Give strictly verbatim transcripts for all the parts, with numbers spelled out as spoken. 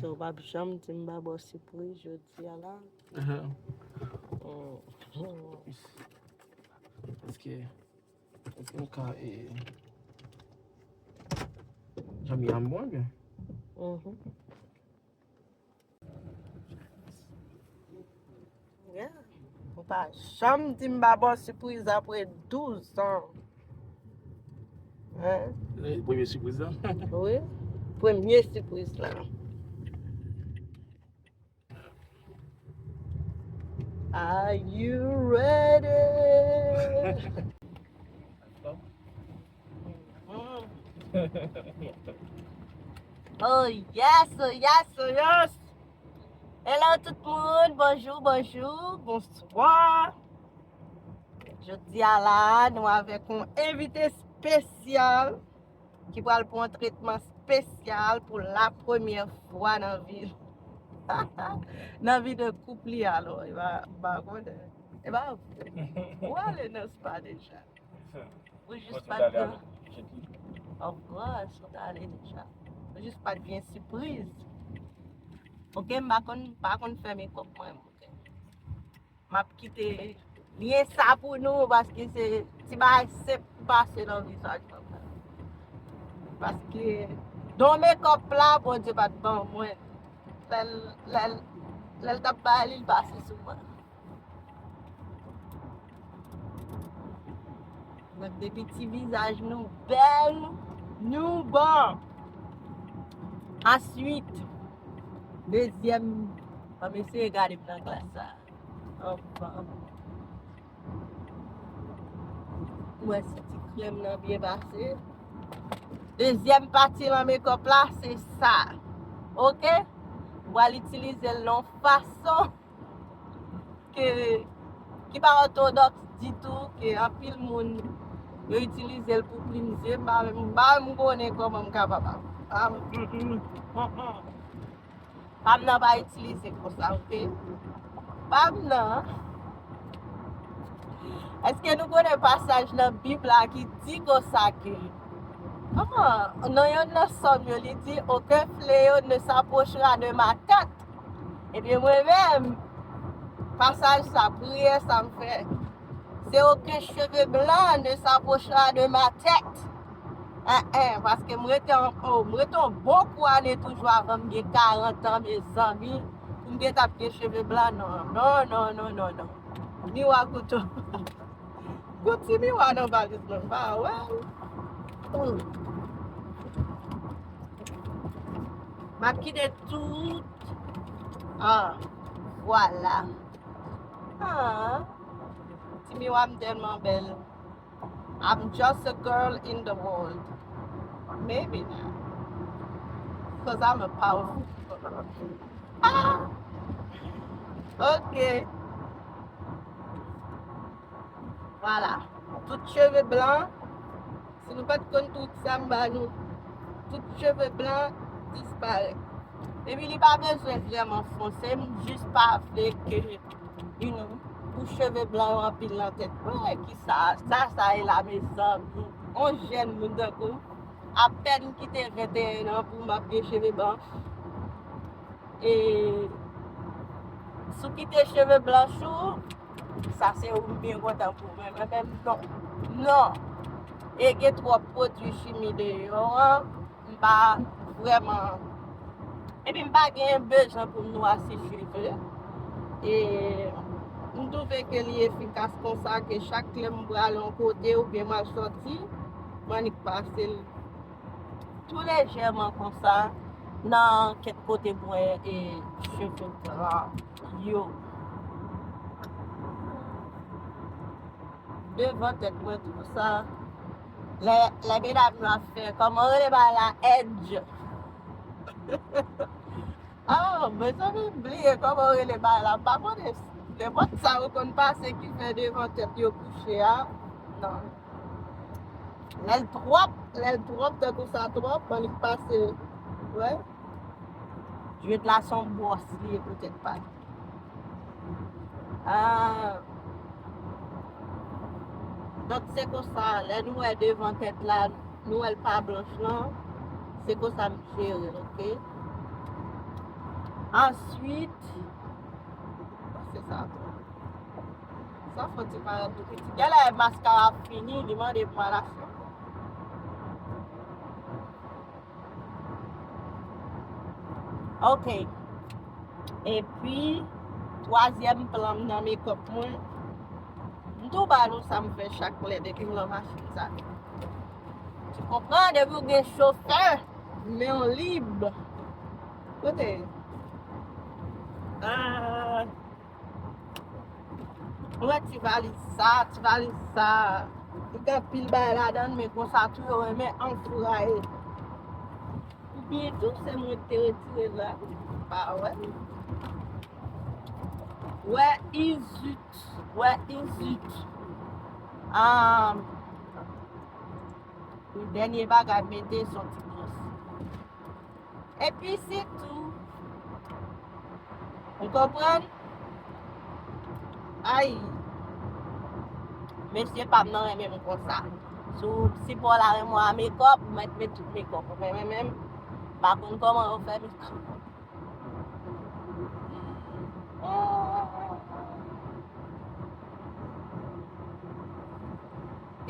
So, w p ap janm di m pa ba w sipriz jodi a la. Èske, èske m ka, e, janm yam bon, ebyen? Yeah. Ou pa janm di m pa ba w sipriz apre douz an. Hein? Premye sipriz la? Wi. Premye sipriz la. Are you ready? Oh yes, oh yes, oh yes. Hello tout moun, bonjou, bonjou, bonswa. Jodi a la, nou avèk yon envite espesyal ki pral pran yon tretman espesyal pou la premyè fwa nan vi l. Nan vi de koup li, alò, e pa, pa konnen. E pa vre. Ou ale nan spa deja. Ou jis pa t gen. Of course, ou t ale deja. Ou jis pa t gen sipriz. Ok, m pa konn, pa konn fè mekòp mwen, ok. M ap kite li sa pou nou, paske se ti bagay senp ki pase nan vizaj mwen. Paske don mekòp la, Bondye pa t ban mwen. Lè l, lè l, lè l t ap bay li, l pase sou mwen. Donk, depi ti vizaj nou bèl, nou bon. Answit, dezyèm, ann eseye gade m nan glas sa. Anfan. Ou wè si ti krèm nan byen pase. Dezyèm pati nan mekòp la, se sa. Ok? Ou pral itilize l nan yon fason ke, ki pa òtodòks ditou, ke anpil moun yo itilize l pou plim zye, m pa menm, m pa menm konnen kòman m kapab. Ah, mm, mm, mm, mm. Pa m nan pa itilize konsa, ok? Pa m nan. Èske nou konnen pasaj nan Bib la ki di konsa ke, kòman, nan yonn nan sòm yo, li di, aucun fléau ne s'approchera de ma tête. Ebyen, mwen menm, pasaj sa, priyè sa m fè, se aucun cheveu blanc ne s'approchera de ma tête. En, en, paske m rete an, oh, m rete yon bon kou ane toujou avan m gen karant an, mezanmi, pou m gentan ap gen cheve blan, non, non, non, non, non, non. Miwa kote w. Gon ti miwa nan valiz mwen, m pa wè l. Hmm. M ap kite tout. Ah, vwala. Ah, ti miwa m tèlman bèl. I'm just a girl in the world. Maybe not. Because I'm a powerful girl. Ah! Ok. Vwala. Tout cheve blan. Si nou pa t konn trik sa m ba nou, tout cheve blan disparèt. Epi li pa bezwen vrèman fonse, m jis pa vle ke, you know, pou cheve blan yo anpil nan tèt mwen. Ki sa, sa, sa ye la, mezanmi? On jèn moun tankou m, apèn kite venteyen an pou m ap gen cheve blan. E si w kite cheve blanch ou, sa se ou m byen kontan pou mwen. Mwen menm, non. Non. E gen twòp pwodui chimi deyò an, m pa vrèman. Epi m pa gen bezwen pou m nwasi cheve. E m twouve ke li efikas konsa, ke chak lè m prale yon kote oubyen m al sòti, m annik pase l tou lejèman konsa nan kèk kote mwen e cheve blan yo. Devan tèt mwen tou sa. Lè, lè medam yo ap fè, kòman rele bagay la, edge? Oh, mezanmi, m bliye kòman rele bagay la. M pa konnen nenpòt sa yo konn pase ki fè devan tèt yo kouche a. Non. Lè l twòp, lè l twòp, tankou sa twòp, annik pase, wè. Jwèt la se yon bwòs li ye poutèt pa. Ah. Donk, se konsa, lè nou wè devan tèt la, Nou wè l pa blanch lan. Se konsa m jere l, oke? Answit, se sa tou. Sa fò ti parèt tou piti. Genlè maskara ap fini, li mande pou al achte. Ok. Epi, twazyèm plan m nan makeup mwen. M tou ba nou sa m fè chak lè depi m nan machin sa. Ou konprann, depi w gen chofè, men w lib. Kote? Ah. Wè ti valiz sa, ti valiz sa. Li gen anpil bagay ladan l, men konsa tou yo renmen anfouraye. Oubyen tou se mwen ki te retire l la. Pa wè. Wè izit. Wè izit. Ah, dènye bagay m mete se yon ti bròs. Epi se tou. Ou konprann? Ay. Mesye pa m nan renmen m konsa. Si w, si pa w la renmen w a makeup, ou mèt met tout makeup. Ou renmen menm? M pa konn kòman yo fè makeup.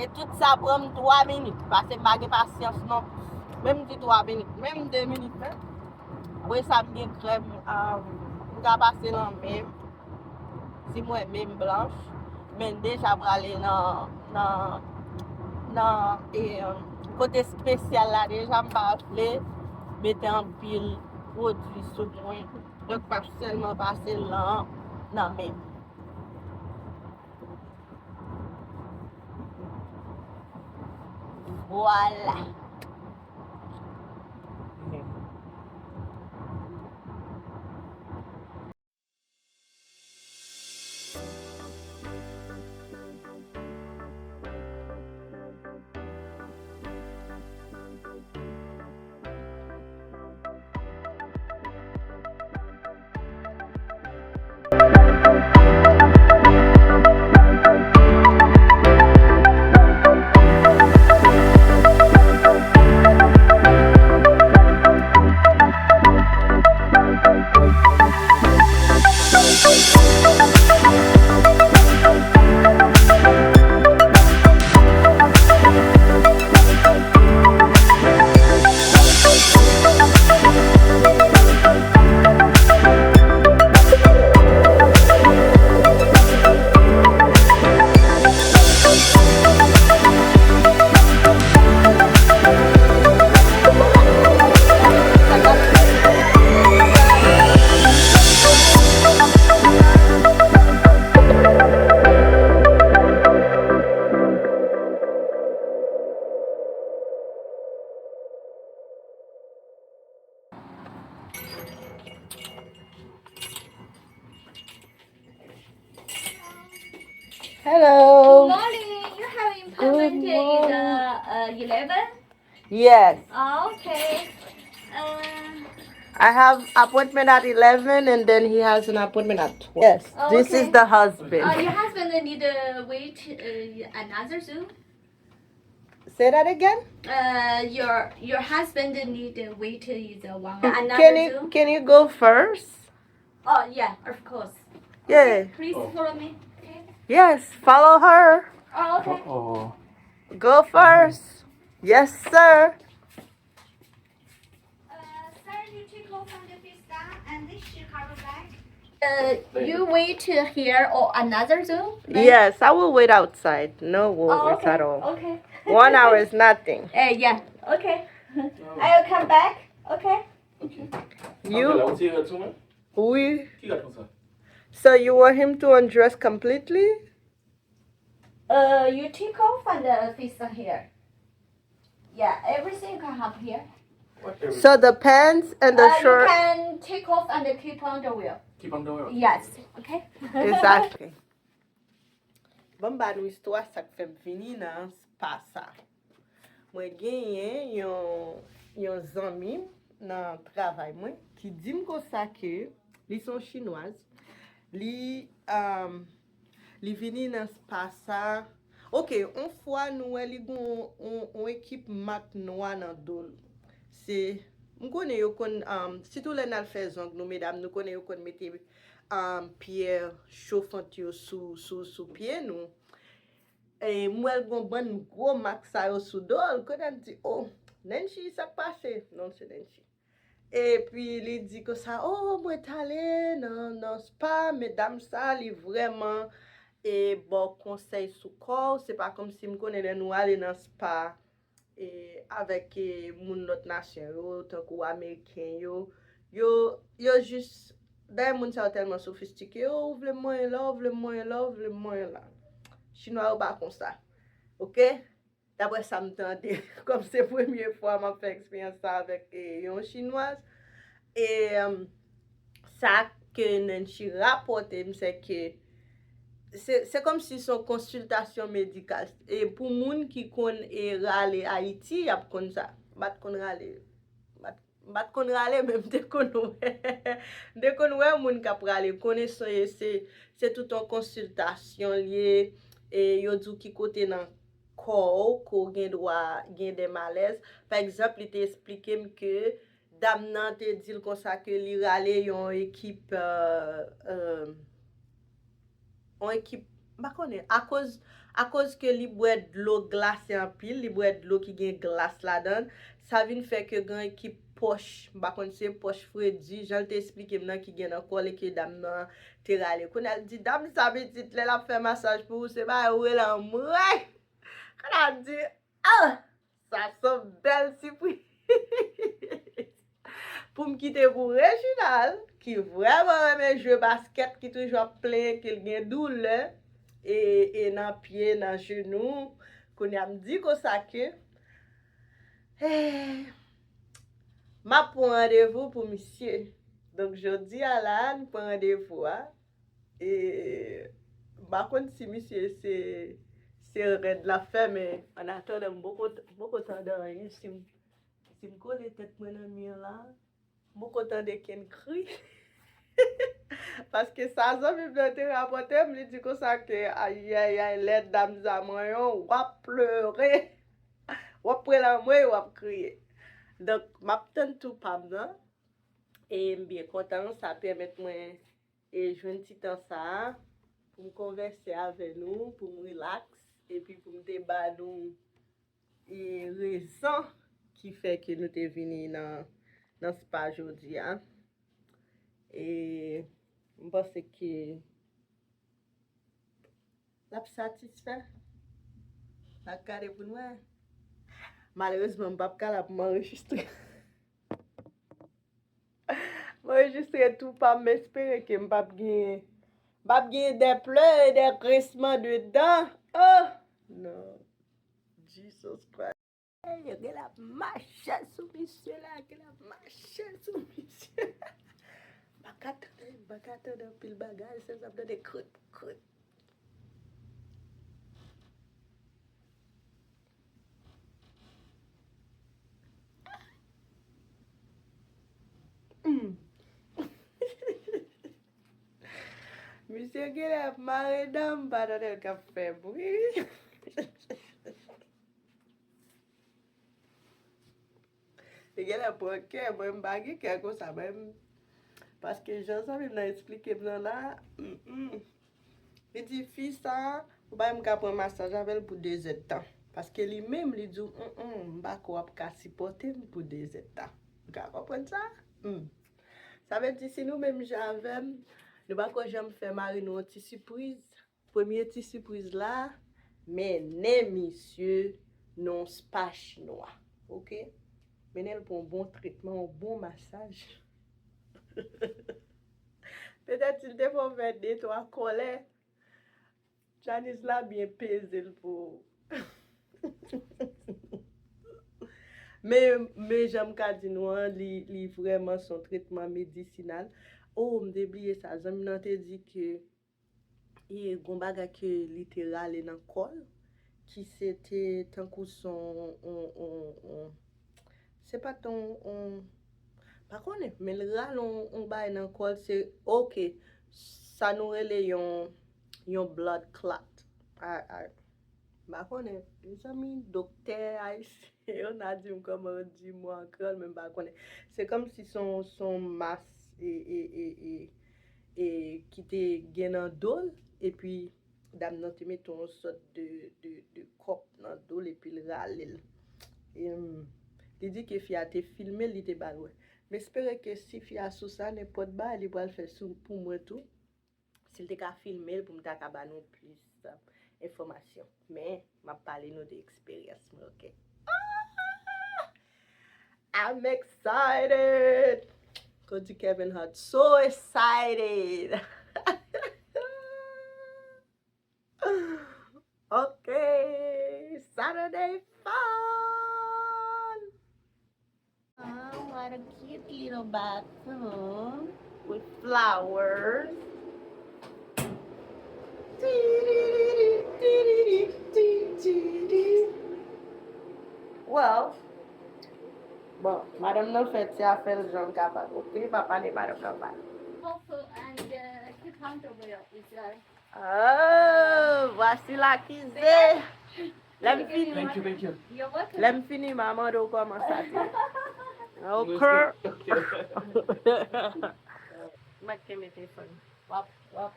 E tout sa pran m twa minit, paske m pa gen pasyans non. Menm di twa minit, menm de minit menm. Apre sa, m gen krèm, ah, m ka pase nan men m. Si m wè men m blanch, men m deja prale nan, nan, nan, e, kote espesyal la deja, m pa vle mete anpil pwodui sou mwen. Donk, m ap sèlman pase l nan, nan men m. Vwala. Hello. Good morning. You have appointment in the, uh, eleven? Yes. Ah, okay. Uh, I have appointment at eleven and then he has an appointment at twelve. Yes, this is the husband. Uh, your husband need to wait, uh, another Zoom? Say that again? Uh, your, your husband need to wait is a one another Zoom. Can you, can you go first? Oh, yeah, of course. Yeah. Okay, please follow me. Okay. Yes, follow her. Oh, okay. Uh-oh. Go first. Yes, sir. Uh, sir, you take off on the pista and this shoe cover back. Uh, you wait here or another Zoom? Yes, I will wait outside. No worries at all. Oh, okay. Okay. One hour is nothing. Uh, yeah, okay. I'll come back, okay? Ok. You Angela, ou ti rèd sou mwen? Wi. Ki rèd konsa? So you want him to undress completely? Uh, you take off on the pista here. Yeah, everything you can have here. What everything? So the pants and the short. Uh, you can take off and keep on the wheel. Keep on the wheel. Yes, okay? Exactly. Ban m ba nou istwa sa k fè m vini nan spa sa. Mwen genyen yon, yon zanmi m nan travay mwen ki di m konsa ke li se yon chinwaz. Li, um, li vini nan spa sa. Ok, yon fwa nou wè li gon yon, yon ekip mak nwa nan do l. Se, m konnen yo konn, um, sitou lè n al fè zong nou, medam, nou konnen yo konn mete, um, pyè chofant yo sou, sou, sou pye nou. E m wè l gon bann gwo mak sa yo sou do l. Kounye a m di, "Oh, Nenchi, sa k pase?" Non, se Nenchi. Epi li di konsa, "Oh, mwen t ale nan, nan spa, medam sa, li vrèman, e, ba w konsèy sou kò w." Se pa kòmsi m konnen lè nou ale nan spa, e, avèk, e, moun lòt nasyon yo, tankou ameriken yo, yo, yo jis, dayè moun sa yo tèlman sofistike, "Oh, ou vle m manyen la, ou vle m manyen la, ou vle m manyen la." Chinwa yo pa konsa. Ok? Daprè sa m tande, kòm se premye fwa m ap fè eksperyans sa avèk, e, yon chinwaz. E, um, sa ke Nenchi rapòte m, se ke se, se kòmsi se yon konsiltasyon medikal. E pou moun ki konn, e, rale Ayiti, y ap konn sa. M pa t konn rale. M pa t, m pa t konn rale, men m te konn wè. M te konn wè moun k ap rale. Konnen se, se, se tout yon konsiltasyon l ye. E yo di w ki kote nan kò w ke w gen dwa gen de malèz. Pa egzanp, li te esplike m ke dam nan te di l konsa ke li rale yon ekip, euh, euh, yon ekip, m pa konnen, akoz, akoz ke li bwè dlo glase anpil, li bwè dlo ki gen glas ladan l, sa vin fè ke gen ekip pòch, m pa konn se pòch fredi, jan l te esplike m nan ki gen nan kò l e ke dam nan te rale. Kounye a l di, "Dam sa pitit, lè l ap fè masaj pou ou, se bagay ou rele anmwey." Kounye a l di, "Ah! Sa se yon bèl sipriz." Pou m kite pou Reginald, ki vrèman renmen jwe baskèt, ki toujou ap plenyen ke l gen doulè, e, e nan pye, nan jenou. Kounye a m di konsa ke, eh, m ap pran randevou pou misye. Donk, jodi a la, n pran randevou a. E, m pa konn si misye se, se rèd l ap fè, men annatandan, m poko, m poko tande anyen. Si m, si m kole tèt mwen nan mi an la, m poko tande kenn kri. Paske sa zanmi m nan te rapòte m, li di konsa ke, ayayay, lè dam sa manyen w, w ap plere. W ap prale anmwey, w ap kriye. Donk, m ap tann tou pa m nan. E m byen kontan, sa pèmèt mwen e jwenn ti tan sa a pou m konvèse avè nou, pou m rilaks, epi pou m te ba nou e rezon ki fè ke nou te vini nan, nan spa jodi a. E m panse ke l ap satisfè. N ap gade pou n wè. Malerezman, m p ap ka la pou m anrejistre. M anrejistre tou pa m, m espere ke m p ap gen, m p ap gen de pleurs et des grincements de dents. Oh! Non. Jesus Christ. Yo genlè ap mache sou misye la, genlè ap mache sou misye la. M pa ka tande, m pa ka tande anpil bagay, sèl sa m tande krut, krut. Hmm. Misye genlè ap mare dan m, pa tande l k ap fè bri. Li genlè pran kè, mwen m pa gen kè konsa, mwen m, paske jan zanmi m nan esplike m nan la, mm, mm. Li di, "Fi sa, ou pa menm ka pran masaj avè l pou de zèdtan." Paske li menm, li di w, "Mm, mm, m pa kwè w ap ka sipòte m pou de zèdtan." Ou ka konprann sa? Hmm. Sa vle di, si nou menm jan avè m, nou pa ko janm fè mari nou yon ti sipriz, premye ti sipriz la, mennen misye nan yon spa chinwa. Ok? Mennen l pou yon bon tretman, yon bon masaj. Petèt si l te fè w fè de twa kòlè, Janice la byen peze l pou ou. Men, men jan m ka di nou an, li, li vrèman se yon tretman medisinal. Oh, m te bliye sa. Zanmi nan te di ke, e, gon bagay ke li te rale nan kò l, ki se te tankou se yon, yon, yon, yon, se pa t yon, yon, pa konnen, men l rale yon, yon bagay nan kò l, se, ok, sa nou rele yon, yon blood clot. A, a, M pa konnen, mezanmi, doktè ayisyen yo, n a di m kòman yo di mo an kreyòl, men m pa konnen. Se kòmsi se yon, se yon mas e, e, e, e, e ki te gen nan do l, epi dam nan te mete yon sòt de, de, de kòp nan do l, epi l rale l. E, m, li di ke fi a te filme l, li te ba l wè. M espere ke si fi a sou sa, nenpòt bagay li pral fè sou, pou mwen tou. Si l te ka filme l pou m ta ka ba nou plis, euh, enfòmasyon. Men, m ap pale nou de eksperyans mwen, oke? Ah! I'm excited! Cody Kevin Hart, so excited! Okay, Saturday fun! Oh, what a cute little bathroom with flowers. Well, bon, madanm nan fè ti afè l jan l kapab, oke? Pa pale madanm nan mal. Powerful and, uh, too comfortable is, uh, Oh, voici l'accusé. Lè m fini, Thank you, thank you. You're welcome. Lè m fini, m a mande w kòman sa te. Ok. Mwen kenbe telefòn. W ap, w ap.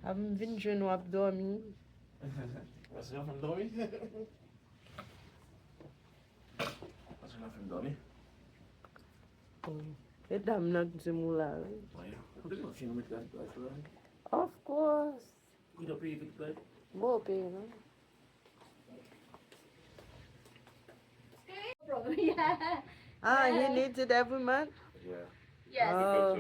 A m vin jwenn w ap dòmi. Paske w ap fè m dòmi? Paske w ap fè m dòmi? E dam nan k di m ou la, wi. Wi. Ou te konn fin met gad plas la? Of course. Ou te peye tout bagay? Bon, peye, non? Yeah. Ah, he needs it every month? Yeah. Yes. Oh.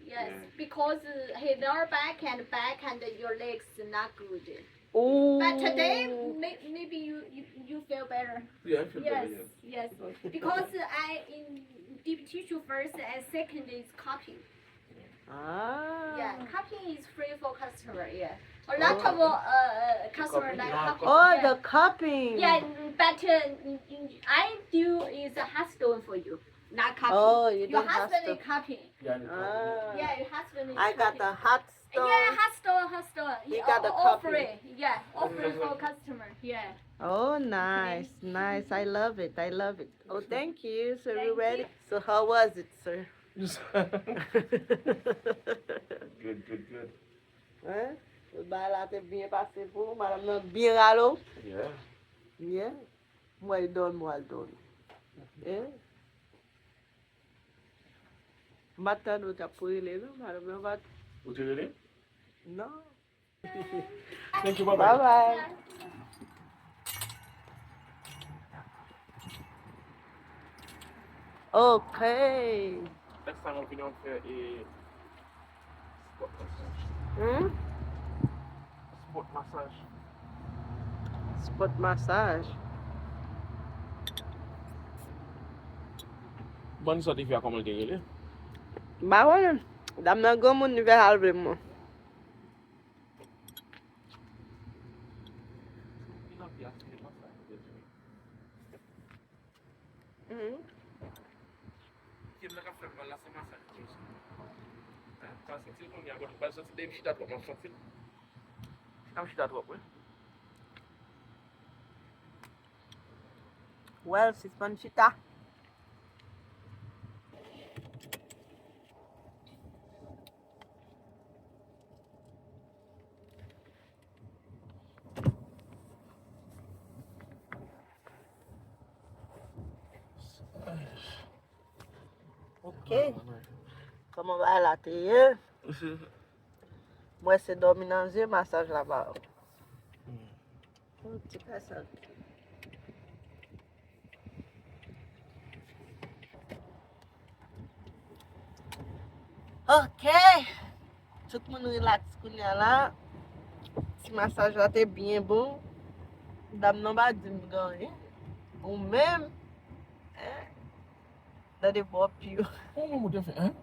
Yes, yeah. Because, uh, his lower back and back and your legs are not good. Oh. But today, may, maybe you, you, you feel better. Yeah, I feel better, yes, yeah. Yes. Because I in deep tissue first and second is cupping. Ah. Yeah, cupping is free for customer, yeah. A lot of, uh, customer like cupping. Oh, yeah. The cupping. Yeah, but, uh, I do is a hospital for you, not cupping. Oh, you do hospital. Your husband is cupping. Yeah, the cupping. Ah. Yeah, your husband is cupping. I got the hot stone. Yeah, hot stone, hot stone. He got the cupping. Offering, yeah, offering for customer, yeah. Oh, nice, nice. I love it, I love it. Oh, thank you. So we ready? Thank you. So how was it, sir? Good, good, good. Hein? Bagay la te byen pase pou ou, madanm nan byen rale w? Yeah. Yeah. M wè l dòmi, w al dòmi. Hein? M pa t tande w t ap rele, non, madanm nan pa t. Ou te rele? Non. Thank you, bye bye. Bye bye. Ok. Next time, w ap vini, w ap fè, e, spot masaj. Hmm? Spot masaj. Spot masaj. Ban n sòti fè a, kòman l te rele? M pa konnen. Dam nan granmoun, li fè sa l vle, mwen. Mhm. Pye m nan k ap fè m mal la, se masaj li konsa. Hein? Sa santi l kounye a, bon, m pa santi depi chita twòp, m ap santi l. Chita m chita twòp, wi. Well, sispann chita. Ok. Kòman bagay la te ye? M wè se dòmi nan zye, masaj la ba ou. Hmm. Yon ti pasaj. Ok. Tout moun rilaks kounye a la. Ti masaj la te byen bon. Dam nan pa di m gen anyen. Ou menm, hein? Gade bò pye w. Ou menm ou te fè, hein?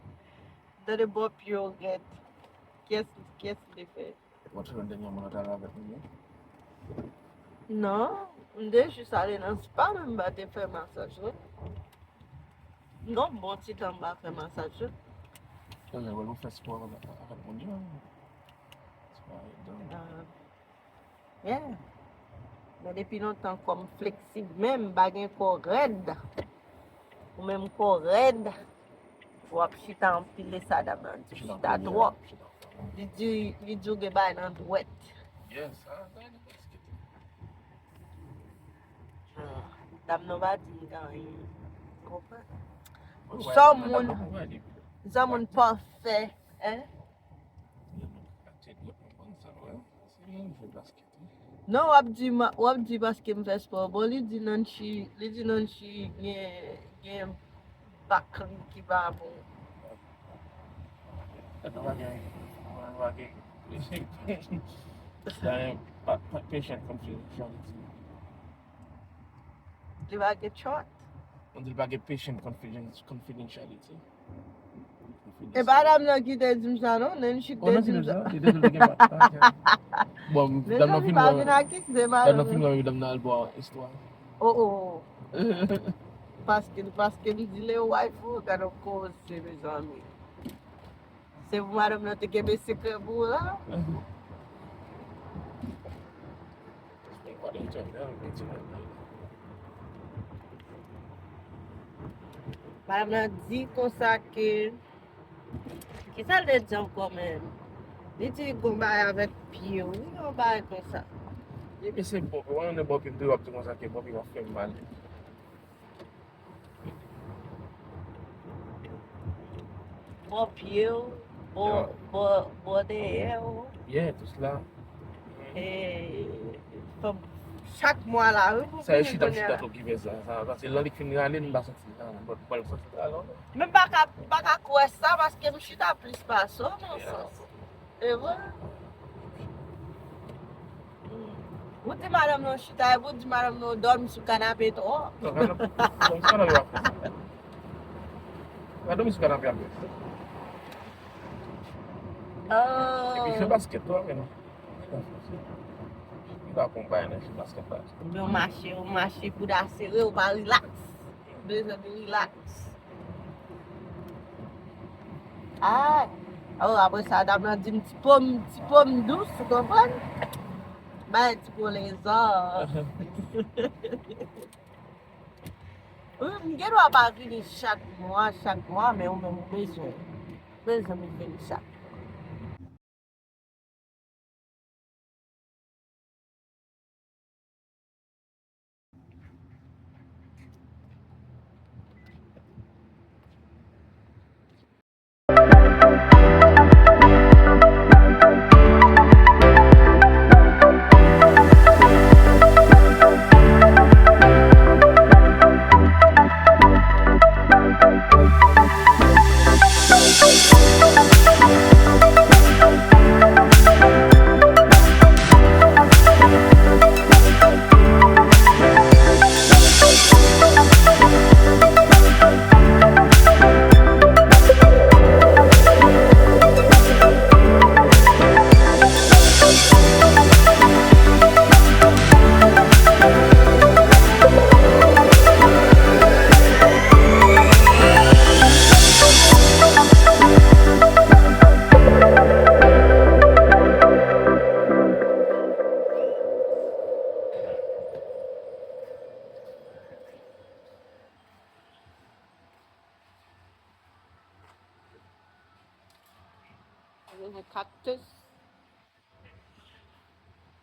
Gade bò pye w, gèt. Kiyès, kiyès ki te fè? Ou pa t fè dènyèman nan ta la avèk nou, non? Non, m te jis ale nan spa, men m pa te fè masaj, non. Non, bon ti tan m pa fè masaj, non. Lè w fè spò avèk, avèk moun yo, se pa evidan. Ah, yeah. Men depi lontan, kò m fleksib, men m pa gen kò rèd. Ou menm kò rèd, w ap chita anpil, e sa dam nan di, chita twòp. Li di, li di w gen bagay nan dwèt. Yes, ah, sa e nan baskèt. Ah, dam nan pa di anyen. Konprann? Sa moun, sa moun pafè, hein? Non, w ap di, w ap di paske m fè spò. Bon, li di Nanchi, li di Nanchi gen, gen bak li ki pa bon. Patient confidentiality. Li pa gen chart. Mwen di l pa gen patient confidence, confidentiality. E pa dam nan ki te di m sa non, Nanchi te di m sa. Li te di l te gen pa. Bon, dam nan fin wè, dam nan fin wè, dam nan al bò istwa. Oh, oh. Paske, paske li di le wife ou, gade yon koze, mezanmi. Se pou madanm nan te kenbe sekrè pou ou la. Madanm nan di konsa ke, kisa l te di ankò menm? Li di gon bagay avèk pye w, wi, yon bagay konsa. Epi se Bòpye, w konnen Bòpye m toujou ap di konsa ke Bòpye ap fè m mal. Bò pye w, bò, bò, bò dèyè w. Yeah, tout la. E, fò m, chak mwa la, wi, pou fini jounen an. Sa e chita, chita tou ki fè sa, sa, paske lè li fin rale, m pa santi sa, m pa, m pa santi sa, non. Men m pa ka, m pa ka kwè sa, paske m chita plis pase w nan sans. E vre? Ou di madanm nan chita, epi ou di madanm nan dòmi sou kanape twò. Non, pa dòmi sou kanape, pa fè sa. Pa dòmi sou kanape a fè. Oh. Epi jwe baskèt tou, men. Li pa konn bagay nan jwe baskèt la. Oubyen w mache, w mache, bouda sere, w pa rilaks. Bezwen de rilaks. Ay. Oh, apre sa, dam nan di m ti po m, ti po m dous, ou konprann? Bay ti po lezò. Wi, m gen dwa pa vini chak mwa, chak mwa, men ou menm ou bezwen. Ou bezwen m vini chak mwa. Kaktus.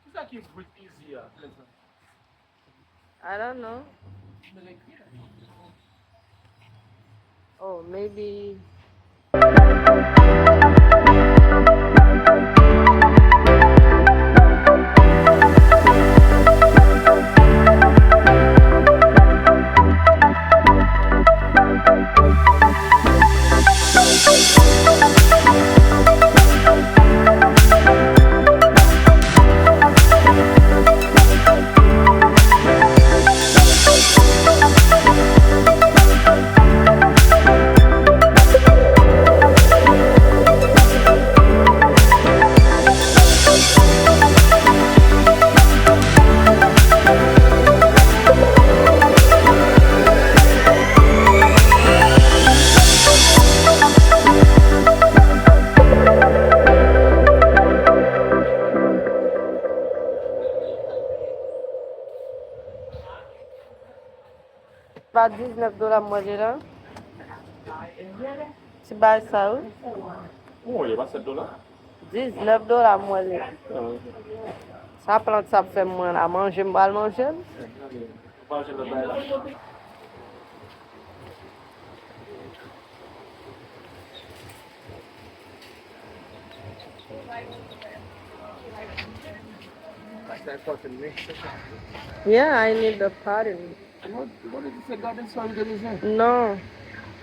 Kisa ki breathe easy a, Clinton? I don't know. Oh, maybe. Pa diznèf dola m wè li la. Ti bagay sa, wi. Mwen wè pa sèt dola. Diznèf dola m wè li. Ah. Sa plant sa ap fè m mwen la, manje m pral manje l. Manje lòt bagay la. Yeah, I need the potting. What, what did you say, garden soil de bezwen? Non.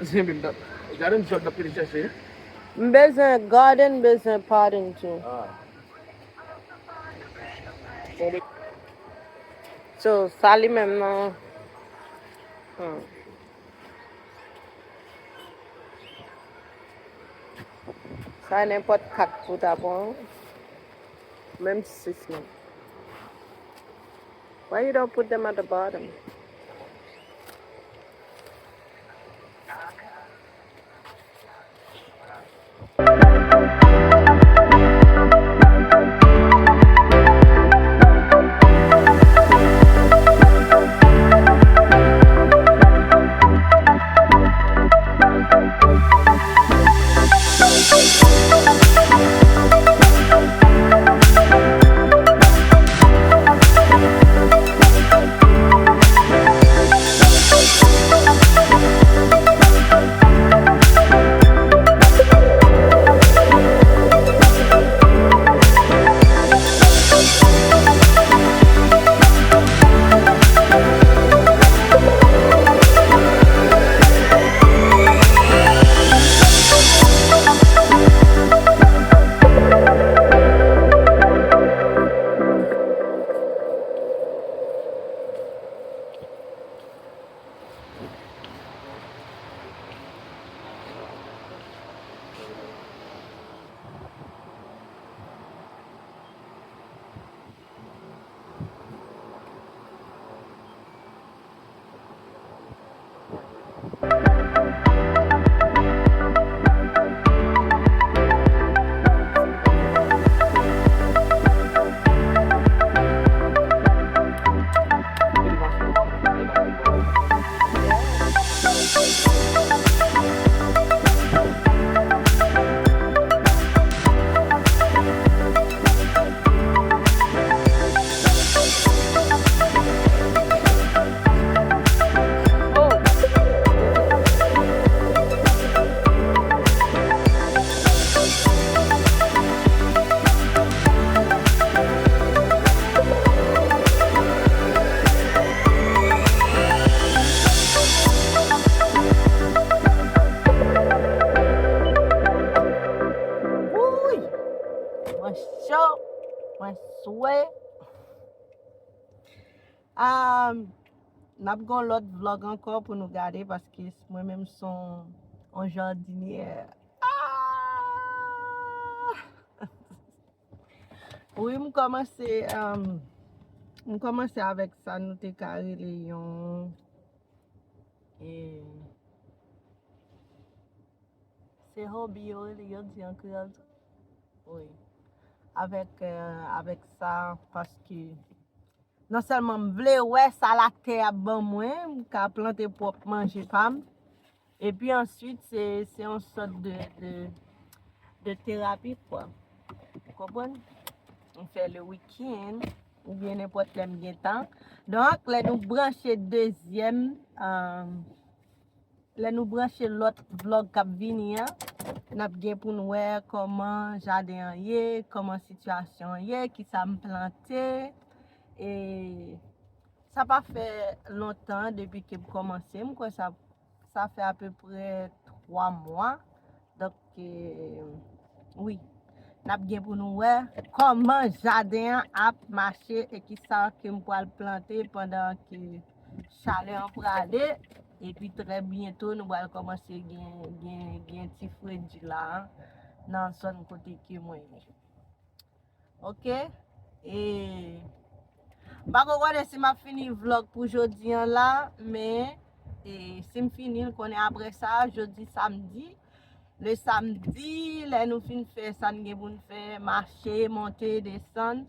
Se menm dat. Garden soil dat pou li chèche. M bezwen garden, bezwen potting tou. Ah. So, sa li menm nan. Hmm. Sa nenpòt kat pou ta pran. Menm sis menm. Why you don't put them at the bottom? Wouy! Mwen cho, mwen swe. Ah, n ap gen yon lòt vlòg ankò pou nou gade, paske mwen menm se yon, yon jadinyè. Ah! Wi, m kòmanse, um, m kòmanse avèk sa nou te ka rele yon, e, se hobby yo rele, yo di an kreyòl tou. Wi. Avèk, euh, avèk sa, paske non sèlman m vle wè sa latè ap ban mwen, m ka plante pwòp manje pa m. Epi answit, se, se yon sòt de, de, de terapi, kwa. Ou konprann? M fè le wikenn, oubyen nenpòt lè m gen tan. Donk, lè nou branche dezyèm, euh, lè nou branche lòt vlòg k ap vini an, n ap gen pou n wè kòman jaden an ye, kòman sitiyasyon an ye, kisa m plante. E sa pa fè lontan depi ke m kòmanse, m kwè sa, sa fè apeprè twa mwa. Donk, e, wi, n ap gen pou nou wè kòman jaden an ap mache e kisa ke m pral plante pandan ke chalè an prale. Epi trè byento nou pral kòmanse gen, gen, gen ti fredi la nan zòn kote ke mwen ye. Oke? E m pa ko konnen si m ap fini vlòg pou jodi an la, men, e, si m fini l, konnen apre sa, jodi samdi, le samdi, lè nou fin fè sa n gen pou n fè, mache, monte, desann,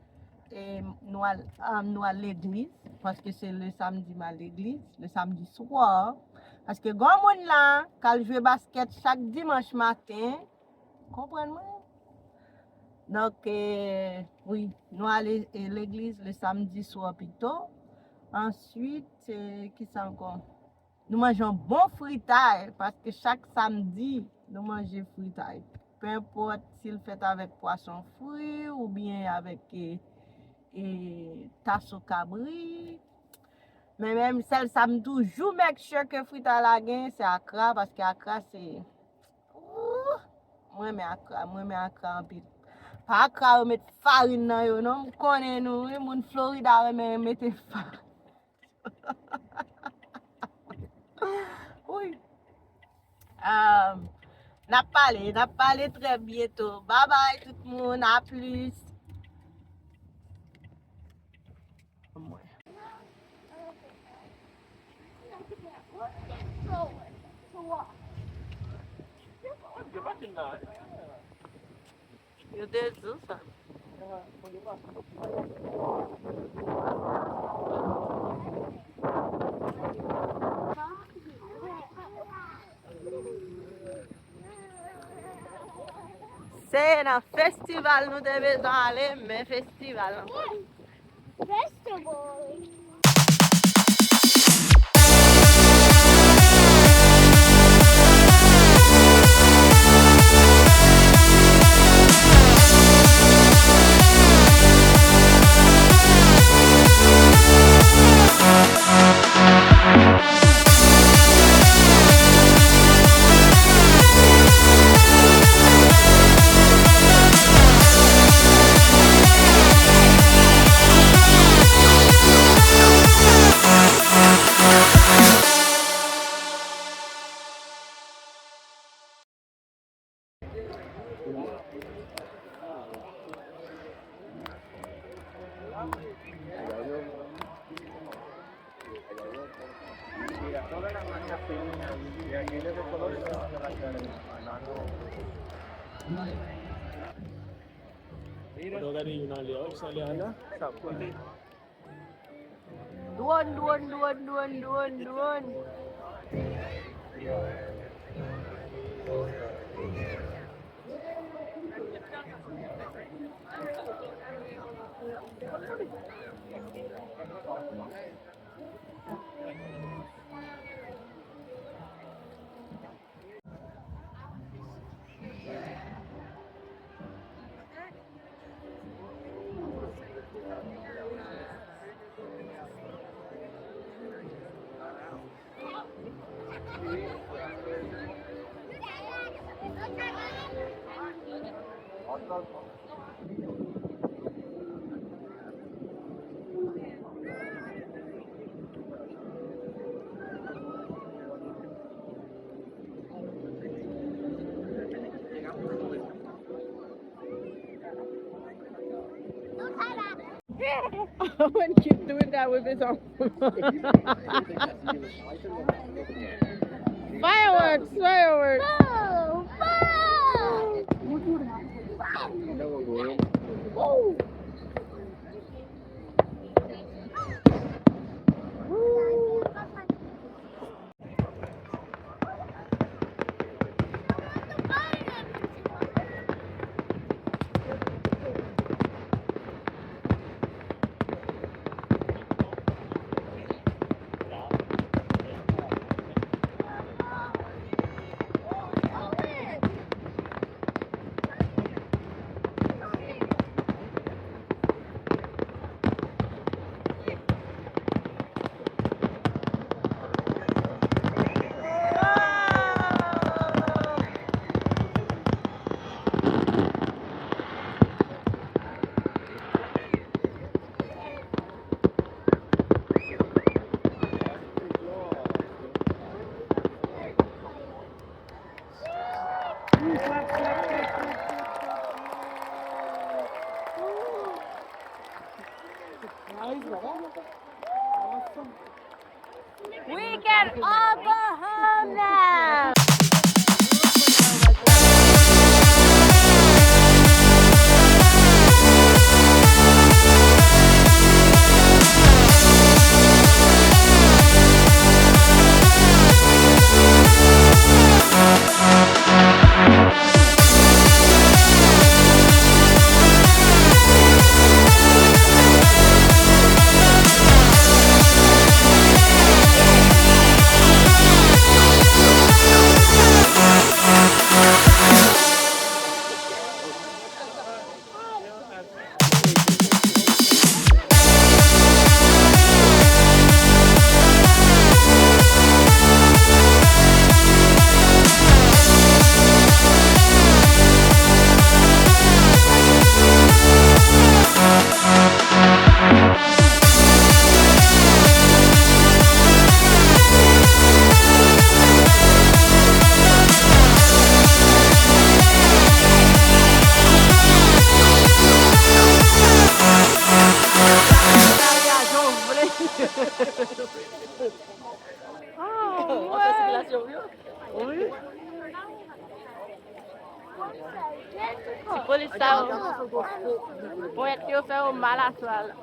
e, nou al, ah, nou al legliz. Paske se le samedi m al legliz, le samedi soir. Paske granmoun la k al jwe baskèt chak dimanch maten, konprann mwen? Donk, eh, wi, nou ale, eh, legliz le samedi soir pito. Answit, eh, kisa ankò? Nou manje yon bon fritay, paske chak samdi, nou manje fritay. Penenpòt si l fèt avèk pwason fri oubyen avèk, eh, eh, tason kabri. Men menm sèl sa m toujou make sure ke fritay la gen, se akra, paske akra se, ooh, mwen renmen akra, mwen renmen akra anpil. Pa akra yo met farin nan yo non, m konnen nou wi, moun Florida renmen mete farin. Wi. Um, n ap pale, n ap pale trè byento. Babay tout moun, a plis. Yo te di w sa. Se nan festival nou te bezwen ale, men festival lan. Festival. Mwen gade youn ale a, sa ale a la. Dwòn, dwòn, dwòn, dwòn, dwòn, dwòn. When you doing that with his arm. Fireworks, fireworks. We can all go home now. Wi. Ti polis sa yo. Ponyèt yo fè yo mal aswè a la.